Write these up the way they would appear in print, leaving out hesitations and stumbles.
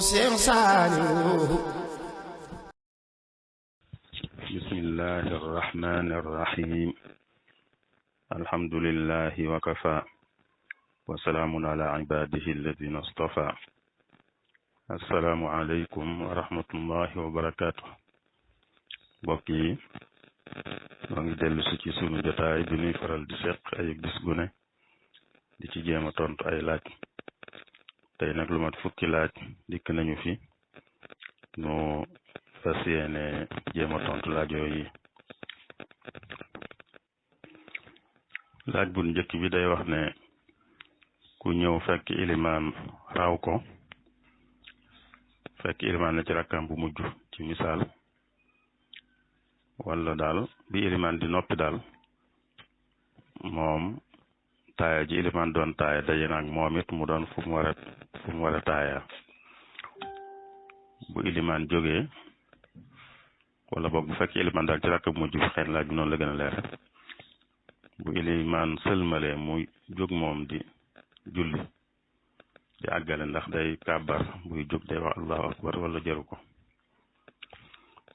Cheikh Saliou. bismillahi arrahmani arrahim. alhamdulillahi wa kafa wa salaamun ala ibadihi alladina astafa. assalaamu aleykum wa rahmatullahi wa barakatuh. mbokk yi moo ngi dellu si ci sunu jotaay bi ñuy faral di seq ay bis gu ne di ci jéem a tontu ay laaj. tey nag lu mat fukki laaj dikk nañu fi nu fas yéene jéem a tontu laaj yooyu. laaj bu njëkk bi day wax ne ku ñëw fekk ilimaan raw ko, fekk ilimaan na ci rakkaam bu mujj ci misaal, wala daal bi ilimaan di noppi daal moom taaya ji ilimaan doon taaya daje naag moom it mu doon fu mu war a taaya. bu ilimaan jógee wala boog bu fekkee ilimaan daal ci rakk bu mujj xëy na laaj bi noonu la gën a leer. bu ilimaan sëlmalee mu jóg moom di julli di àggale ndax day kàbbar buy jóg day wax allahu akbar wala jaru ko.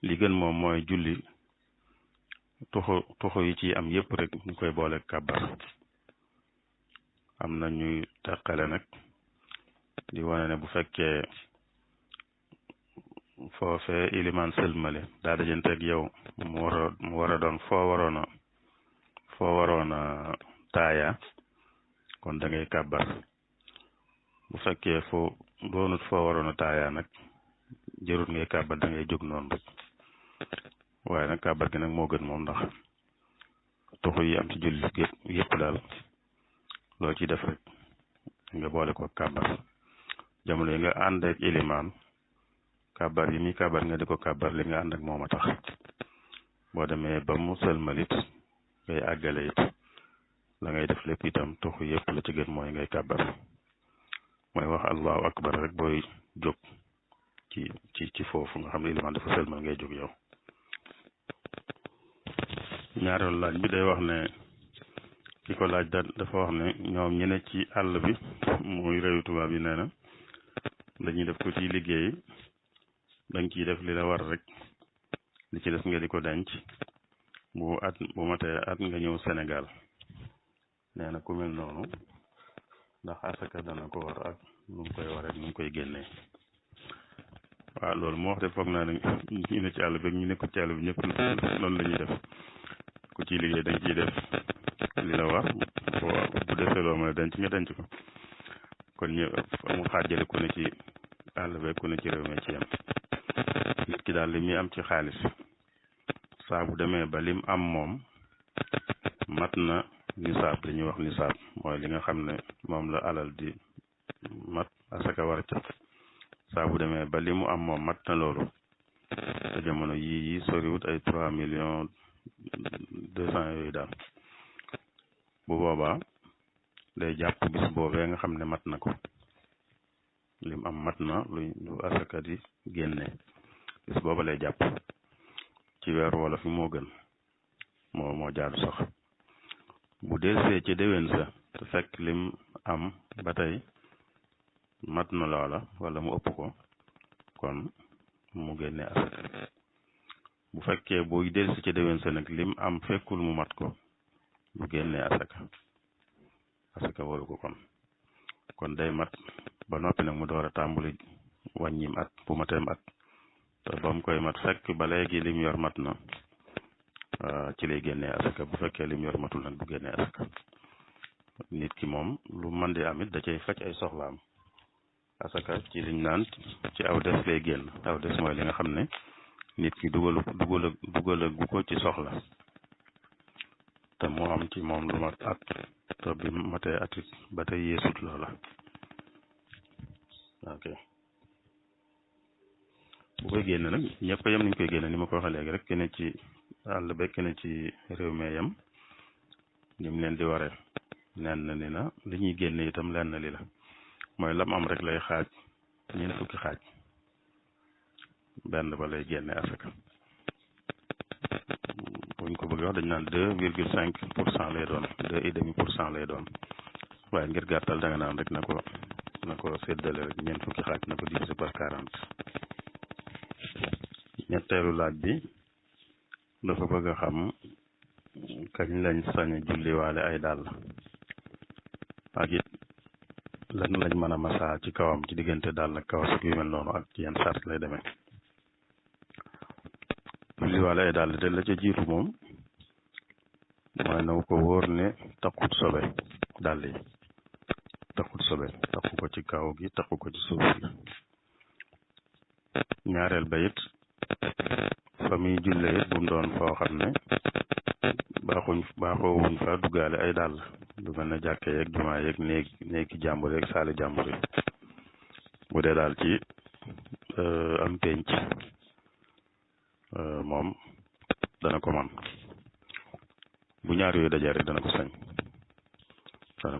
li gën moom mooy julli tuxu yi ci am yépp rek ñu koy boole kàbbar. am na ñuy teqale nag di wane ne bu fekkee foofee ilimaan sëlmale daa dajanteeg yow mu war a doon foo waroon a taaya kon da ngay kàbbar. bu fekkee foo doonut foo waroon a taaya nag jërut ngay kàbbar, da ngay jóg noonu rek. waaye nag kàbbar gi nag moo gën moom ndax tuxu yi am ci julli yëpp daal loo ci def rek nga boole ko kàbbar. jamono yi nga ànd ak ilimaan kàbbar yi muy kàbbar nga di ko kàbbar li nga ànd ak moom a tax. boo demee ba mu sëlmalit ngay àggale it la ngay def lépp itam tuxu yëpp la ci gën mooy ngay kàbbar, mooy wax allahu akbar rek booy jóg ci foofu nga xam ne ilimaan dafa sëlmal ngay jóg yow. ñaareelu laaj bi day wax ne ki ko laaj dafa wax ne ñoom ñi ne ci àll bi muy réewu tubaab yi nee na dañuy def ko ci liggéey danga ciy def li la war rek li ci des nga di ko denc bu matee at nga ñëw Sénégal. nee na ku mel noonu ndax asaka dana ko war ak nu mu koy war ak nu mu koy génnee. waaw loolu moo wax de foog naa ne ñu ne ci àll bi ak ñu nekkul ci àll bi ñëpp noonu la ñuy def. ku ciy liggéey dañ ciy def li la war bu desee loo mën a denc nga denc ko. kon ñu amul xaajale ku ne ci àll bi ku ne ci réew mi ci yem. nit ki daal li muy am ci xaalis saa bu demee ba lim am moom mat na nisaab, li ñuy wax nisaab mooy li nga xam ne moom la alal di mat asaka war a ca. saa bu demee ba li mu am moom mat na loolu te jamono yii soriwut ay 3,200,000 yooyu daal. bu boobaa day jàpp bis boobee nga xam ne mat na ko, lim am mat na lu asaka di génne, bis booba lay jàpp. ci weeru wala fi moo gën moo jaadu sax. bu delsee ci déwén sa te fekk lim am ba tey mat na loola wala mu ëpp ko kon mu génne asaka. bu fekkee booy delsi ci déwén sa nag lim am fekkul mu mat ko mu génne asaka waru ko kon day mat ba noppi nag mu door a tàmbali wàññim at bu mateem at te ba mu koy mat fekk ba léegi lim yor mat na ci lay génnee asaka. bu fekkee lim yor matul nag du génnee asaka. nit ki moom lu man di am it da cay faj ay soxlaam. asaka ci liñ naan ci aw des lay génn. aw des mooy li nga xam ne nit ki dugalagu ko ci soxla te moo am ci moom lu mat at te bi matee at it ba tey yeesut loola. ok bu koy génn nag ñëpp yem niñ koy génne ni ma ko waxee léegi rek kenn ci àll ba kenn ci réew mi yem ni mu leen di waree. lenn li na li ñuy génne itam lenn li la mooy lam am rek lay xaaj ñeent fukki xaaj, benn ba lay génne asaka. buñ ko bëggee wax dañ naan 2,5% lay doon 2,5% lay doon waaye ngir gàttal da nga naan rek na ko séddale rek ñeent fukki xaaj na ko diviser par 40. ñetteelu laaj bi dafa bëgg a xam kañ lañ sañ a julliwaale ay dàll ak it lan lañ mën a masaa ci kawam ci diggante dàll ak kawas ak yu mel noonu ak ci yan sart lay demee. julliwaale ay dàll te la ca jiitu moom mooy na ko wóor ne taxut sobe dàll yi taxut sobe taxu ko ci kaw gi taxu ko ci suuf gi. ñaareel ba it fa muy jullee it bu mu doon foo xam ne baaxoowuñ fa duggaale ay dàll lu mel ne jàkke yeeg jumaa yeeg néegi jàmbur yeeg saali jàmbur yi. bu dee daal ci am penc moom dana ko man bu ñaar yooyu dajee rek dana ko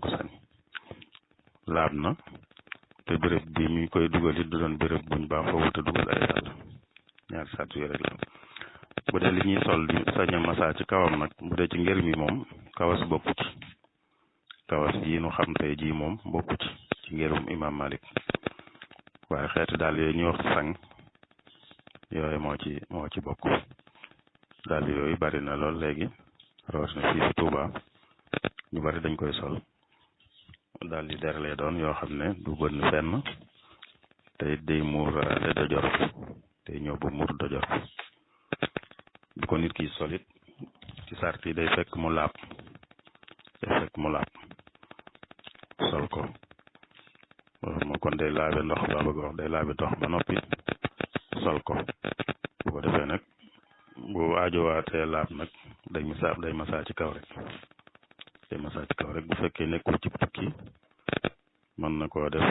sañ laab na te béréb bi mi koy dugal it du doon béréb buñ baaxoo wut a dugal ay dàll ñaari sàrt yooyu rek la. bu dee li ñuy sol di sañ a masaa ci kawam nag bu dee ci ngër mi moom kawas bokku ci kawas ji nu xam tey jii moom bokku ci ngërum imam Malik waaye xeeti daal yooyu ñuy wax sang yooyu moo ci bokk. daal yooyu bari na lool léegi rawatina fii fi Tuuba ñu bari dañ koy sol daal di der lay doon yoo xam ne du bënn fenn te day muur dojor day ñëw ba muur dojor bu ko nit ki solit ci sart yi day fekk mu laab sol ko moo kon day laabe ndox laa bëgg wax day laabe ndox ba noppi sol ko bu ko defee nag bu aajowaatee laab nag day masaa ci kaw rek bu fekkee nekkul ci tukki mën na koo def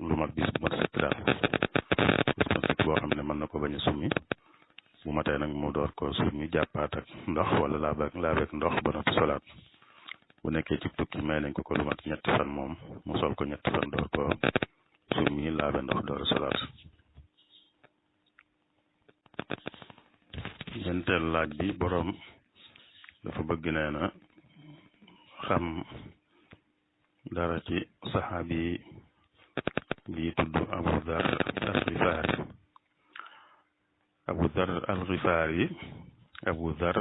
lu mat bis bu mat sëkk daal bis mat sëkk boo xam ne mën na ko bañ a summi bu matee nag mu door ko summi jàppaat ak ndox wala laabeek ndox ba noppi solaat bu nekkee ci tukki may nañ ko lu mat ñetti fan moom mu sol ko ñetti fan door ko summi laabe ndox door a solaat. ñeenteel laaj bi boroom dafa bëgg nee na xam dara ci saxaabi bi tudd Abu Dhar al-Ghifari Abu Dhar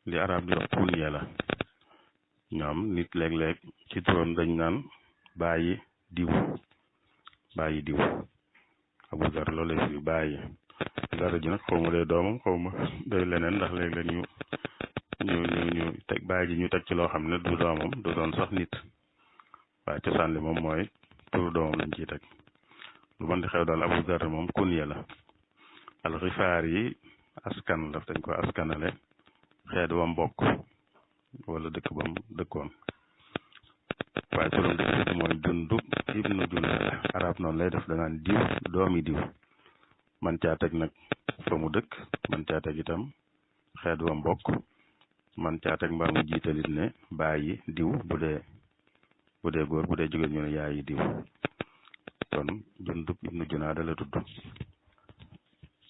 li arab di wax kunya la ñoom nit léeg-léeg ci turam dañ naan bàyyi diw Abu Dhar loolu lay fi bàyyi dara ji nag xaw ma day doomam xaw ma day leneen ndax léeg-léeg ñu teg bàyyi ji ñu teg ci loo xam ne du doomam du doon sax nit waaye cosaan li moom mooy turu doomam lañ ciy teg lu mën di xew daal Abu Dhar moom kunya la al-Ghifar yi askan la dañ ko askanale xeet wa mbokk wala dëkk ba mu dëkkoon waaye turam dëkk mooy Jundub ibnu Junaada arab noonu lay def da ngaan diw doomi diw man caa teg nag fa mu dëkk man caa teg itam xeet wa mbokk man caa teg mbaa mu jiitalit ne bàyyi diw bu dee góor bu dee jigéen ñu ne yaayi diw kon Jundub ibnu Junaada la tudd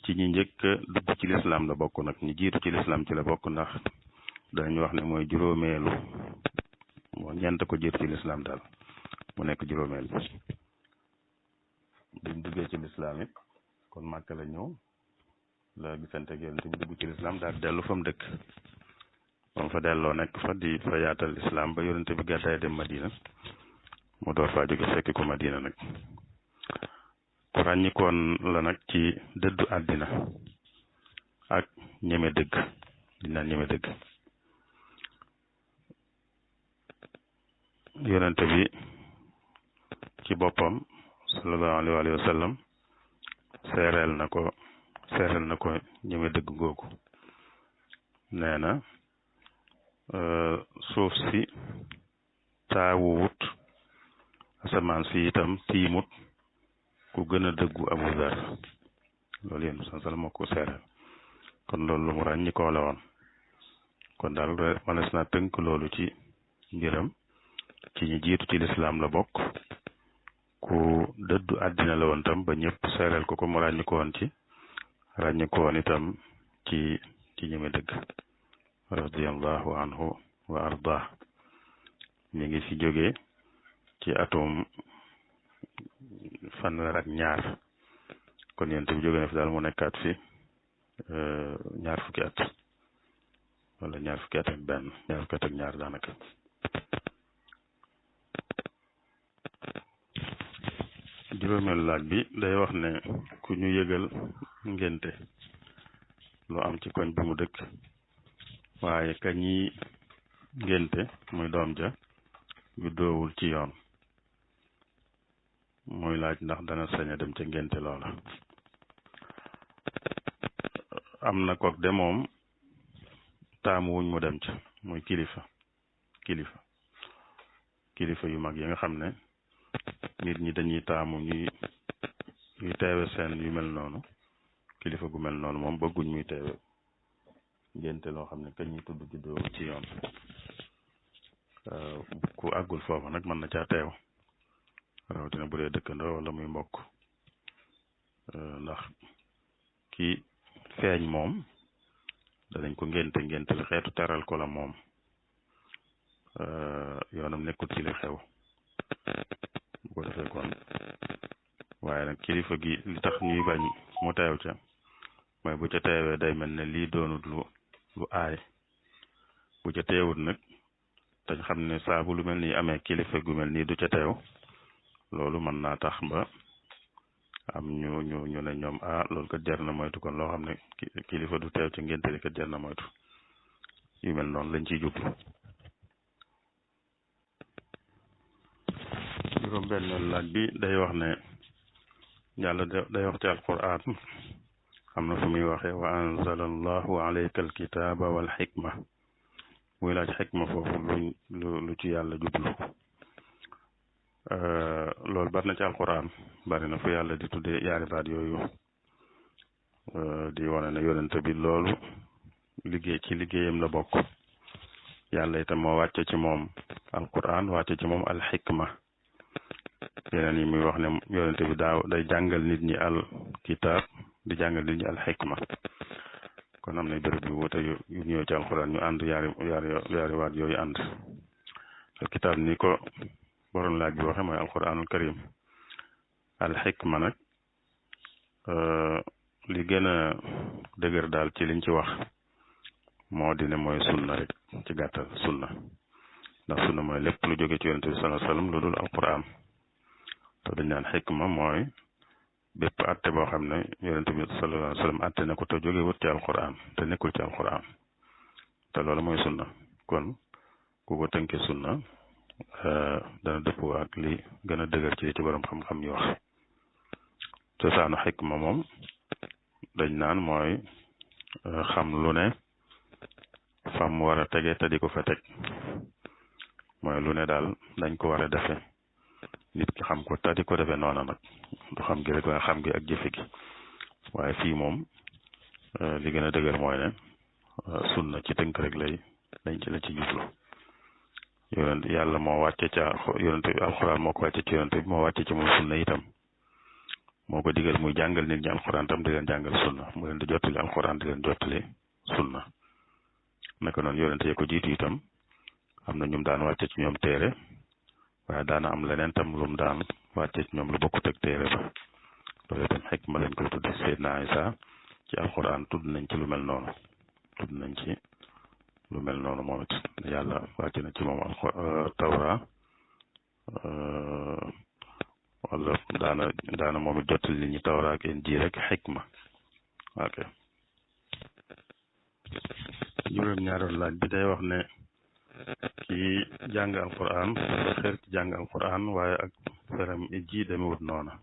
ci ñi njëkk dugg ci lislaam la bokk nag ñi jiitu ci lislaam ci la bokk ndax dañu wax ne mooy juróomeelu moo ñeent ko jiitu ci lislaam daal mu nekk juróomeel bi mu duggee ci lislaam it kon Màkka la ñëw la gisante ak Yonent bi dugg ci lislaam daal dellu fa mu dëkk moom fa delloo nekk fa di fa yaatal lislaam ba Yonent bi gàddaay dem Madina mu door faa jóge fekki ko Madina nag ku ràññikoon la nag ci dëddu àddina ak ñeme dëgg di naan ñeme dëgg Yonent bi ci boppam sallallahu alayhi wa sallam seereel na ko ñeme dëgg googu nee na suuf si taawuwut asamaan si itam tiimut ku gën a dëggu Abu Dhar loolu yéen sallam moo ko seereel kon loolu lu mu ràññi koo la woon kon daal manes na tënk loolu ci mbiram ci ñi jiitu ci lislaam la bokk ku dëddu àddina la woon tam ba ñëpp seereel ko mu ràññi ko woon itam ci ñeme dëgg radiyallahu anhu wa ardah mi ngi fi jógee ci atum fanweer ak ñaar kon yonent bi jóge na fi daal mu nekkaat fi ñaar fukki at wala ñaar fukki at ak benn ñaar fukki at ak ñaar daanaka juróomeelu laaj bi day wax ne ku ñu yëgal ngénte lu am ci koñ bi mu dëkk waaye kañi ngénte muy doom ja yu doowul ci yoon muy laaj ndax dana sañ a dem ca ngénte loola am na kook de moom taamu wuñ mu dem ca muy kilifa yu mag yi nga xam ne nit ñi dañuy taamu ñuy teewe seen yu mel noonu kilifa gu mel noonu moom bëgguñ muy teewe ngénte loo xam ne kañ ñi tudd ci doo ci yoon ku àggul foofu nag mën na caa teew rawatina bu dee dëkkandoo wala muy mbokk ndax ki feeñ moom danañ ko ngénte li xeetu teral ko la moom yoonam nekkul ci li xew bu ko defee kon waaye nag kilifa gi li tax ñuy bañ mu teew ca mooy bu ca teewee day mel ne lii doonut lu aay bu ca teewut nag dañ xam ne saa bu lu mel nii amee kilifa gu mel nii du ca teew loolu mën naa tax ba am ñu ne ñoom loolu kat jar na moytu kon loo xam ne kilifa du teew ca ngénte li kat jar na moytu yu mel noonu lañ ciy jublu juróom benn laaj bi day wax ne yàlla day wax ci alquran am na fu muy waxee wa anzala allahu alayka alkitaba wal xikma muy laaj xikma foofu lu ci yàlla jublu loolu bari na ci alquran bari na fu yàlla di tuddee yaari baat yooyu di wane ne yonente bi loolu liggéeyam la bokk yàlla itam moo wàcce ci moom alquran wàcce ci moom alxikma yeneen yi muy wax ne yonente bi day jàngal nit ñi al kitab di jàngal nit ñi al xikma kon am na béréb yu wuute yu ñëw ci alquran ñu ànd yaari waat yooyu ànd al kitab ni ko borom laaj bi waxe mooy alquranul karim al xikma nag li gën a dëgër daal ci liñ ci wax moo di ne mooy sunna rek ci gàttal sunna ndax sunna mooy lépp lu jóge ci yonente bi sallallahu alayhi wasallam lu dul alquran te dañ naan xikma mooy bépp atte boo xam ne yonente bi sallallahu alayhi wasallam atte na ko te jóge wut ci alquran te nekkul ci alquran te loolu mooy sunna kon ku ko tënkee sunna dana dëppoo ak li gën a dëgër ci borom xam-xam yi wax cosaanu xikma moom dañ naan mooy xam lu ne fam war a tege te di ko fa teg mooy lu ne daal dañ ko war a defe nit ki xam ko te di ko defee noona nag du xam gi rek waaye xam gi ak jëfe gi waaye fii moom li gën a dëgër mooy ne sunna ci tënk rek lañ ci la ci jublu yonent yàlla moo wàcce ca yonent bi alxuraan moo ko wàcce ci yonent bi moo wàcce ci moom sunna itam moo ko digal muy jàngal nit ñi alxuraan tam di leen jàngal sunna mu leen di jottali alxuraan di leen jottali sunna naka noonu yonent yi ko jiitu itam am na ñum daan wàcce ci ñoom téere waaye daana am leneen tam lum daan wàcce ci ñoom lu bokkut ak téere ba loolu itam xikma lañ koy tudde Seydina Isa ci alxuraan tudd nañ ci lu mel noonu moom it yàlla wàcce na ci moom tawra wala daana moom it jottali nit ñi tawra ak injiil rek xikma ok juróom-ñaareelu laaj bi day wax ne kii jàng alquran dafa xeer ci jàng alquran waaye ak feram ji demewut noona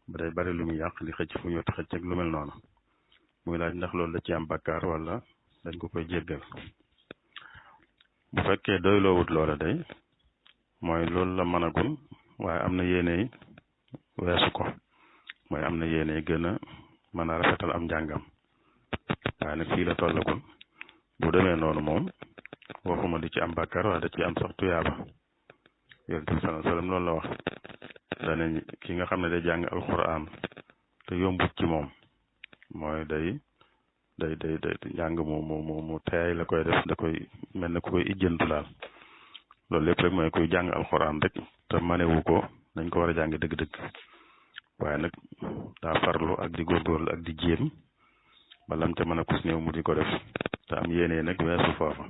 ba day bari lu muy yàq di xëcc fu ñu wet xëcc ak lu mel noonu muy laaj ndax loolu da ci am bakkaar wala dañ ko koy jéggal bu fekkee doyloowut loola day mooy loolu la mënagul waaye am na yéeney weesu ko mooy am na yéeney gën a mën a rafetal am njàngam waaye nag fii la tollagul bu demee noonu moom waxuma di ci am bàkkaar waaye da ci am sax tuyaaba yonent bi sallallahu alayhi wasallam loolu la wax danañ ki nga xam ne day jàng alquran te yombut ci moom mooy day njàng mu teey la koy def da koy mel ne ku koy ijjantu daal loolu lépp rek mooy kuy jàng alxuraan rek te manewu ko nañ ko war a jànge dëgg-dëgg waaye nag daa farlu ak di góorgóorlu ak di jéem balam te mën a kus néew mu di ko def te am yéene nag weesu foofa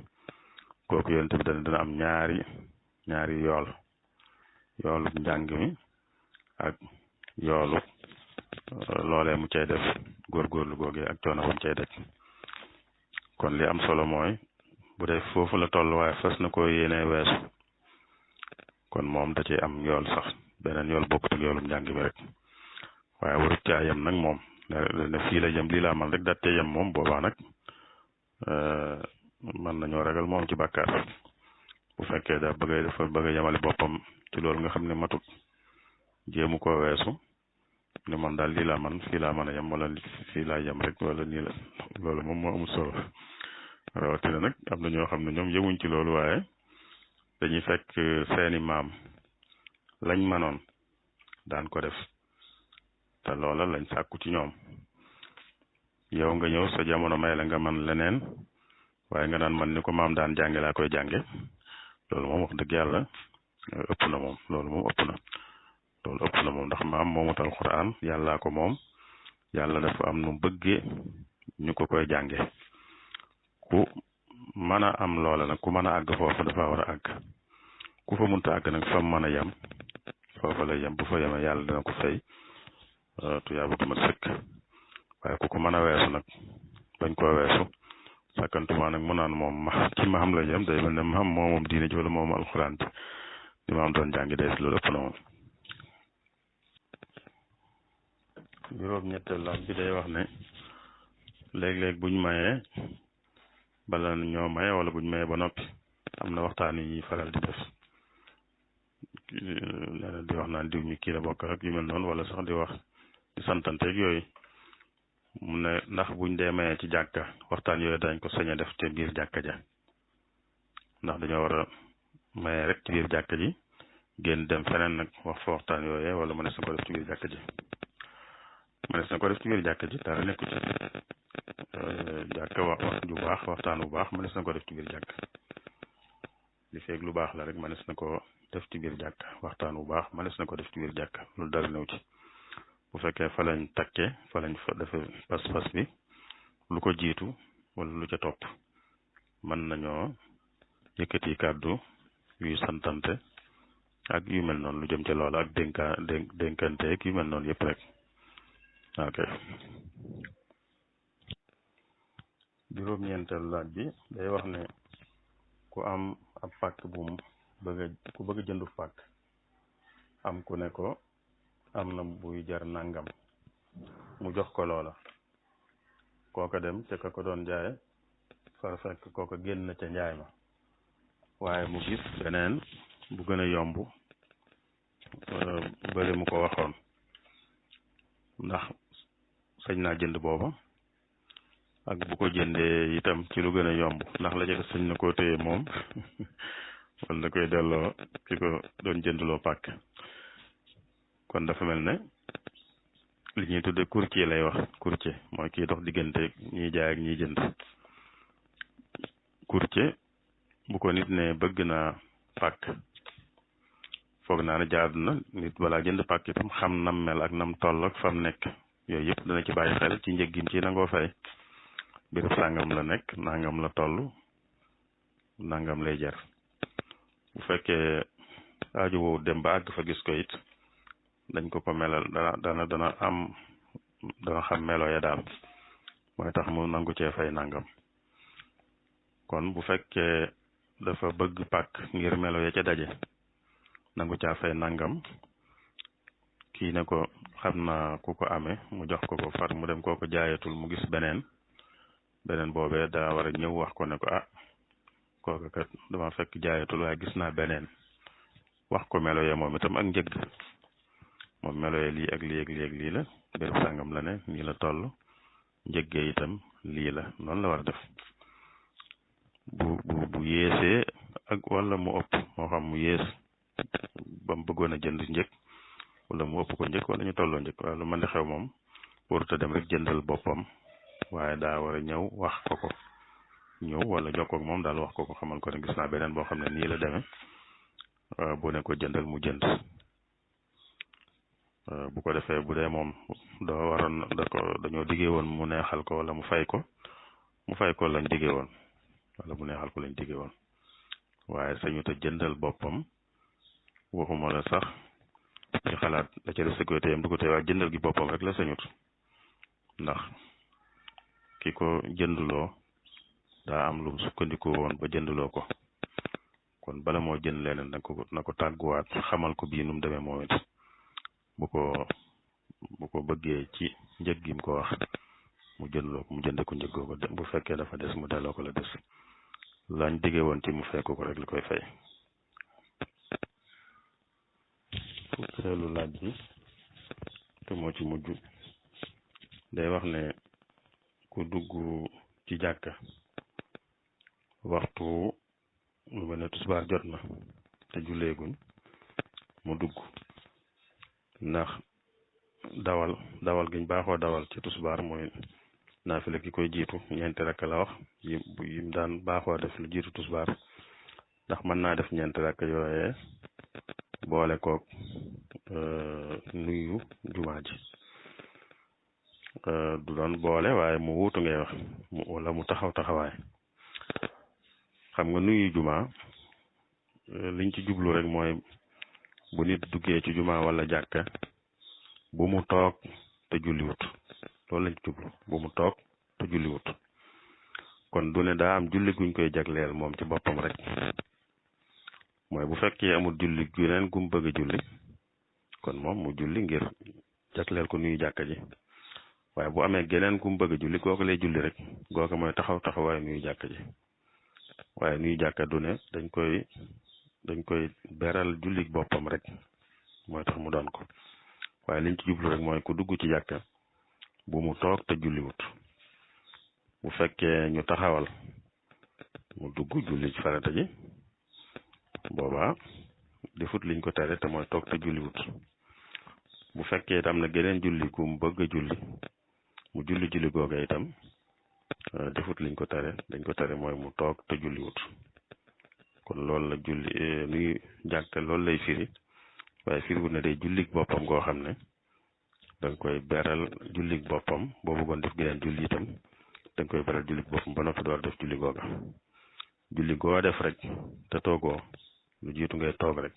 kooku yonent bi dana am ñaari yoolu njàng mi ak yoolu loolee mu cay def góorgóorlu googee ak coono bam cay def kon li am solo mooy bu dee foofu la toll waaye fas na ko yéene weesu kon moom da cee am yool sax beneen yool bokkut ak yoolum njàng mi rek waaye warut caa yem nag moom ne fii la jëm lii la amal rek daat cee yem moom boobaa nag mën nañoo ragal moom ci bàkkaar bu fekkee dafa bëgg a yemale boppam ci loolu nga xam ne matut jéemu koo weesu ne man daal lii laa man fii laa mën a yem wala fii laa yem rek wala nii la loolu moom moo amul solo rawatina nag am na ñoo xam ne ñoom yëmuñ ci loolu waaye dañuy fekk seeni maam lañ manoon daan ko def te loola lañ sàkku ci ñoom yow nga ñëw sa jamono may la nga man leneen waaye nga naan man ni ko maam daan jànge laa koy jànge loolu moom wax dëgg yàlla ëpp na moom loolu ëpp na moom ndax maam moomut alxuraan yàllaa ko moom yàlla dafa am nu bëggee ñu ko koy jànge ku mën a am loola nag ku mën a àgg foofu dafa war a àgg ku fa munta àgg nag fa mën a yem foofa la yem bu fa yemee yàlla dina ko fay tuyaaba du mat sëkk waaye ku ko mën a weesu nag bañ koo weesu sakkantuma nag mu naan moom ci ma xam la jëm day mel ne ma xam moom diine ji wala moom alxuraan ji li ma am doon jàngi day loolu ëpp na moom juróom-ñetteel laaj bi day wax ne léeg-léeg buñ mayee bala ñoo maye wala buñ mayee ba noppi am na waxtaan yi faral di def nee di wax naan diw mi kii la bokk rek yu mel noonu wala sax di wax di santanteeg yooyu mu ne ndax buñ dee mayee ci jàkka waxtaan yooyu dañ ko sañ a def te biir jàkka ja ndax dañoo war a mayee rek ci biir jàkka ji génn dem feneen nag wax fa waxtaan yooyee wala mënees na ko def ci biir jàkka ji mënees na ko def ci biir jàkka ji dara nekku ci jàkka wax ju baax waxtaan bu baax mënees na ko def ci biir jàkka li feeg lu baax la rek mënees na ko def ci biir jàkka waxtaan bu baax mënees na ko def ci biir jàkka loolu dara new ci bu fekkee fa lañ takkee fa lañ fa defe pas-pas bi lu ko jiitu wala lu ca topp mën nañoo yëkkati kàddu yuy santante ak yu mel noonu lu jëm ci loola ak dénkante ak yu mel noonu yëpp rek ok juróom-ñeenteelu laaj bi day wax ne ku am ab pàkk bu ku bëgg a jëndu pàkk am ku ne ko am na buy jar nangam mu jox ko loola kooka dem ca ka ko doon jaaye far fekk kooka génn ca njaay ma waaye mu gis beneen bu gën a yomb bële mu ko waxoon ndax sañ naa jënd booba ak bu ko jëndee itam ci lu gën a yomb ndax la ca sañ na koo téye moom wala da koy delloo ki ko doon jëndloo pàkk kon dafa mel ne li ñuy tudde courtier lay wax courtier mooy kii dox diggante ñiy jaay ak ñiy jënd courtier bu ko nit ne bëgg naa pàkk foog naa ne jaadu na nit balaa jënd pàkk itam xam nam mel ak nam toll ak fam nekk yooyu yëpp dana ci bàyyi xel ci njëggim ci nangoo fay béréb sàngam la nekk nangam la toll nangam lay jar bu fekkee aajo woowu dem ba àgg fa gis ko it dañ ko melal dana xam melo ya daal mooy tax mu nangu cee fay nangam kon bu fekkee dafa bëgg pàkk ngir melo ya ca daje nangu caa fay nangam kii ne ko xam naa ku ko amee mu jox ko far mu dem koo ko jaayatul mu gis beneen boobee daa war a ñëw wax ko ne ko ah kooka kat dama fekk jaayatul waaye gis naa beneen wax ko melo ya moom itam ak njëgg moom melo ya lii ak lii ak lii ak lii la béréb sàngam la ne nii la toll njëggee itam lii la noonu la war a def bu yéesee ak wala mu ëpp moo xam mu yées ba mu bëggoon a jënd njëg wala mu ëpp ko njëkk wala ñu tolloo njëkk waaye lu mën di xew moom warut a dem rek jëndal boppam waaye daa war a ñëw wax ko ñëw wala jokkoo ak moom daal wax ko xamal ko ne gis naa beneen boo xam ne nii la demee bu ne ko jëndal mu jënd bu ko defee bu dee moom dañoo diggee woon mu neexal ko wala mu fay ko lañ diggee woon wala mu neexal ko lañ diggee woon waaye sañu te jëndal boppam waxuma la sax ñu xalaat da ca def sécurité yam du ko tey waaye jëndal gi boppam rek la sañut ndax ki ko jënduloo daa am lu sukkandikoo woon ba jënduloo ko kon bala moo jënd leneen na ko tàgguwaat xamal ko bii nu mu demee moom it bu ko bëggee ci njëg gi mu ko wax mu jëndloo ko mu jënde ko njëggoo ko bu fekkee dafa des mu delloo ko la des lañ diggee woon ci mu fekk ko rek li koy fay. fukkeelu laaj bi te moo ci mujj day wax ne ku dugg ci jàkka waxtu lu mel ne tisbaar jot na te julleeguñ mu dugg ndax dawal giñ baaxoo dawal ci tisbaar mooy naafila ki koy jiitu ñeenti rakk la wax yim daan baaxoo def lu jiitu tisbaar ndax mën naa def ñeenti rakk yooyee boole koog nuyu jumaa ji du doon boole waaye mu wuutu ngay wax wala mu taxawaay xam nga nuyu jumaa liñ ci jublu rek mooy bu nit duggee ci jumaa wala jàkka bu mu toog te julliwut loolu lañ ci jublu bu mu toog te julliwut kon du ne daa am julli guñ koy jagleel moom ci boppam rek mooy bu fekkee amul julli guneen gum bëgg a julli kon moom mu julli ngir jagleel ko nuyu jàkka ji waaye bu amee geneen gum bëgg a julli kooku lay julli rek googa mooy taxawaay nuyu jàkka ji waaye nuyu jàkka du ne dañ koy beral julli boppam rek mooy tax mu doon ko waaye liñ ci jublu rek mooy ku dugg ci jàkka bu mu toog te julliwut bu fekkee ñu taxawal mu dugg julli ci farata ji boobaa defut liñ ko tere te mooy toog te julliwut bu fekkee itam na geneen julli ku mu bëgg a julli mu julli googa itam defut liñ ko tere dañ ko tere mooy mu toog te julliwut kon loolu la julli nuy jàkka loolu lay firi waaye firiwut ne day jullik boppam goo xam ne danga koy beral jullik boppam boo bëggoon def geneen julli itam danga koy beral jullik boppam ba noppi door def julli googa julli goo def rek te toogoo lu jiitu ngay toog rek